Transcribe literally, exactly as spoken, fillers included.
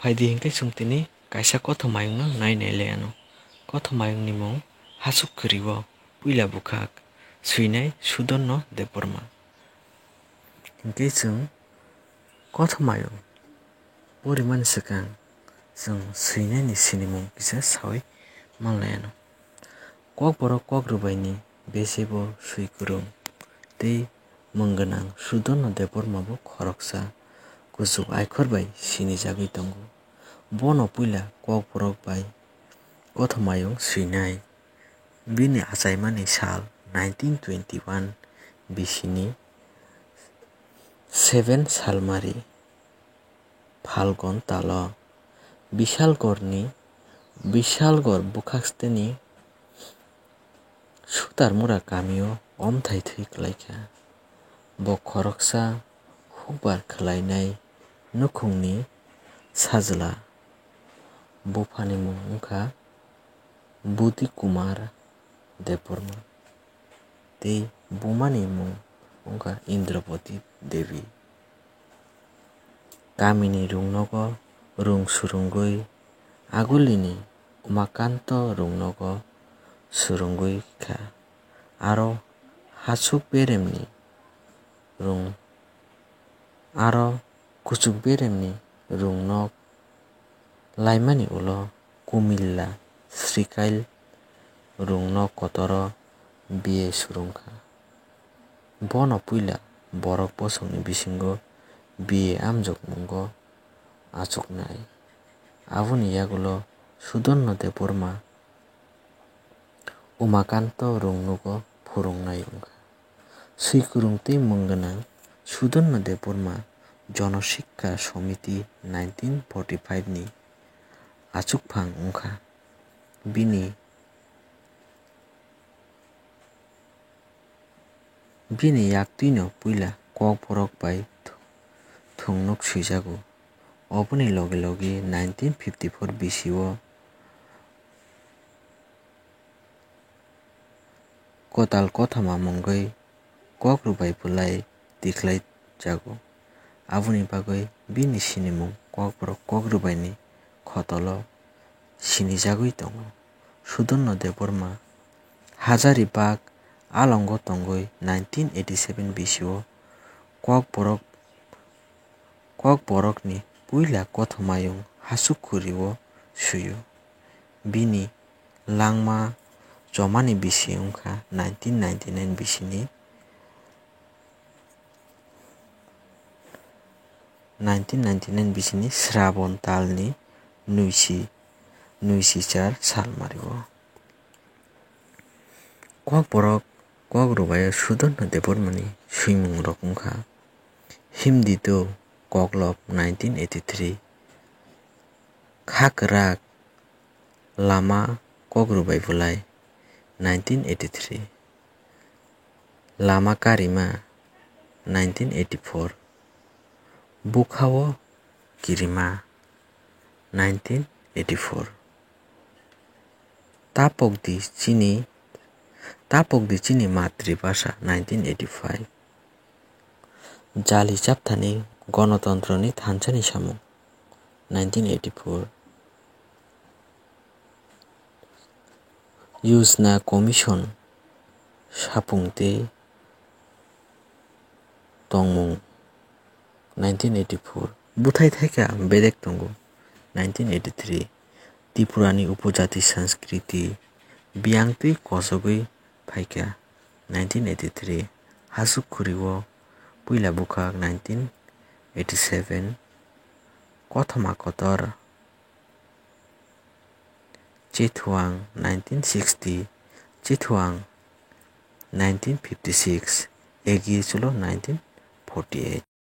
Phaidi hinkhe chwng tini kaisa kothomayungno nai nai lai anw. Kothomayungni mung Hasuk Khwrwi-o puila bwkhak swinai Sudorno Debbarma. Hinkhe chwng kothomayung porimani swkang chwng swinaini sinimung kisa saui manlai anw. Kokborok kokrwbaini bese bo swikwrwng tei mung gwnang Sudorno Debbarma bo khoroksa kuchuk aikhor bai sinijagwi tongo. Bono puila kokborok bai kothomayung swinai. Bini achaimani sal nineteen twenty-one bisini seven Salmari, Phalgon talo, Bishalgorni, Bishalgor bwkhaksteni Sutarmura kamio omthai thwi kwlaikha. Bo khoroksa hukbar khwlainai nukhungni sajla. Buphani mung wngkha Budhi Kumar Debbarma tei bumani mung wngkha Indrabati Devi. Kamini rungnogo rung surungwi agulini Umakanto rungnogo surungwi kha. Aro Hasuk Beremni rung, aro Kuchuk Beremni rungnok laimani ulo Kumilla Srikail rungnok kotoro B A surungkha. Bono puila borok bosongni bisingo B A amjokmungo achuknai. Aboni yagulo Sudorno Debbarma Umakanto rungnogo phurungnai wngkha. Swikwrwng tei mung gwnang Sudorno Debbarma Jono Sikha Samiti nineteen forty-five ni achukphang wngkha. Bini, bini yaktwino puila kokborok bai th-, thungnok swijago. Oboni loge loge nineteen fifty-four bisio kwtal kothoma mungwi kokrwbai bwlai tikhlai jago. Aboni bagwi bini sinimung kokborok kokrwbaini khotolo sinijagwi tongo. Sudorno Debbarma Hazaribagh alongo tongwi nineteen eighty-seven bisio kokborok, kokborokni puila kothomayung Hasuk Khwrwi-o swi-o. Bini langma chomani bisi wngkha nineteen ninety-nine bisini, nineteen ninety-nine bisini Srabon talni nwisi, nwisi char salmario. Kokborok kokrwbaio Sudorno Debbarmani swimungrok wngkha: Himdido Koklop nineteen eighty-three, Kha Kwrak Lama Kokrwbai Bwlai nineteen eighty-three, Lama Karima nineteen eighty-four, Bwkhao Kirima nineteen eighty-four, Tapokdi Chini, Tapokdi Chini Matribhasha nineteen eighty-five, Jali Chapthani Gonotontroni Thansani Samung nineteen eighty-four, Yojna Commission Sapung tei Tongmung nineteen eighty-four, Bwthai Thaikha Bedek Tongo nineteen eighty-three, Tripurani Upojati Sanskriti Biyang Twi Kosogwi Phaikha nineteen eighty-three, Hasuk Khwrwi-o Puila Bwkhak nineteen eighty-seven, Kothoma Kotor Chethuang nineteen sixty, Chethuang nineteen fifty-six, Egi Chulo nineteen forty-eight.